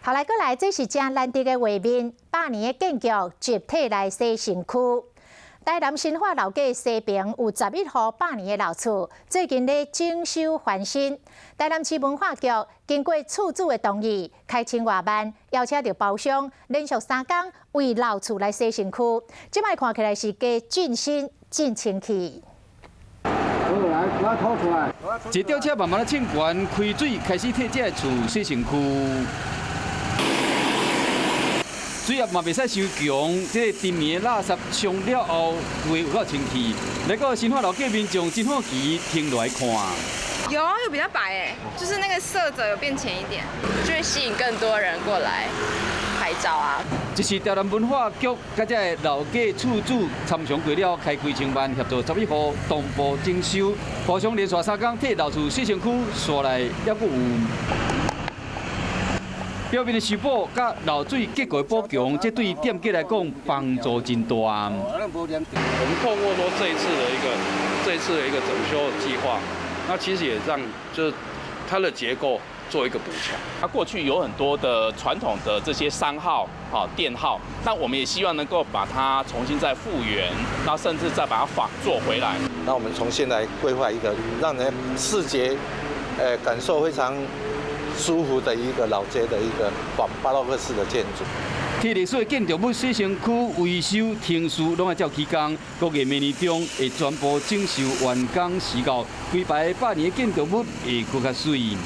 好來，閣來，這是誠難得的畫面，百年的建築集體來洗身軀。台南新化老街西爿有11戶百年的老厝，最近咧整修翻新。台南市文化局經過厝主的同意，開千外萬，邀請著包商，連續3工為老厝來洗身軀。這擺看起來是加盡新、真清氣。來，拖出來。一吊車慢慢仔衝懸，開水開始替這个厝洗身軀。水壓嘛袂使傷強，這個陳年的垃圾沖了後會有夠清氣。來到新化老街民眾真好奇，停落來看。有，有比較白哎，就是那個色澤有變淺一點，就會吸引更多人過來拍照啊。這是台南文化局佮這个老街厝主參詳過了，開幾千萬協助11戶同步整修，包商連續3工替老厝洗身軀，紲來猶閣有表面的修補，佮漏水結構的補強，這對店家來講幫助真大。我們透過說這一次的一個整修計劃，那其實也讓就是它的結構做一個補強。它過去有很多的傳統的這些商號、店號，那我們也希望能夠把它重新再復原，那甚至再把它仿做回來。那我們重新來規劃一個讓人視覺，感受非常舒服的一個老街的一個仿巴洛克式的建築。替歷史的建築物洗身軀維修程序攏愛照起工，估計明年中會全部整修完工時到，規排百年的建築物會閣較媠。